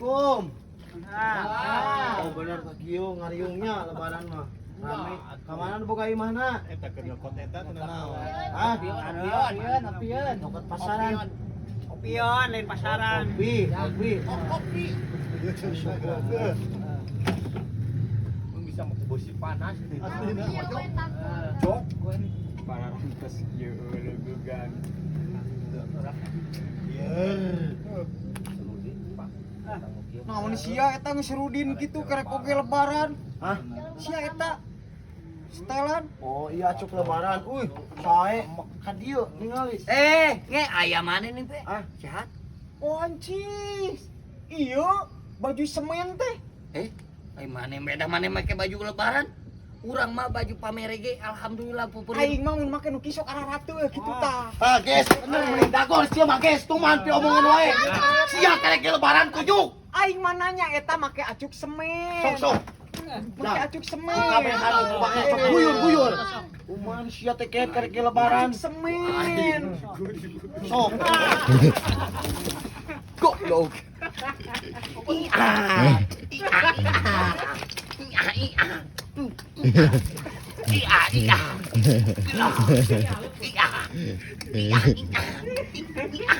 Assalamualaikum. Oh bener ka kieu ngariungnya lebaran mah. Rame. Kamana nu boga imahna? Eta keur nyokot eta teu naon. Hah? Opieun, opieun. Nyokot pasaran. Opieun lain pasaran. Kopi, kopi. Kopi. Mun bisa mau beusi panas gitu. Jok. Parantos ieu legugan. Naon sia eta geus rudin kitu karek oge lebaran. Hah? Sia eta setelan. Oh iya acuk lebaran. Uy, sae ka dieu ningali. Eh, nge aya mana nih, Pe? Ah. Sehat? Oh anjis. Iya, baju semen teh. Eh, ai mana beda mana make baju lebaran? Urang mah baju pamere ge alhamdulillah pupur. Aing mah mun make nu kisok arah ratu kitu tah. Ah, guys, bener mending dagor sia mah guys, tuman pi omongan wae. Sia karek ge lebaran kujuk. Aing mah nanya eta make acuk semen. Sok sok. Make acuk semen. Kabeh harum kumaha sok guyur-guyur. Kumaha sia teh ket karek ge lebaran. Acuk semen. Sok. Goblok. Ia. Ia. Ia. Ia. Ia. Ia. Ia. Ia. Ia.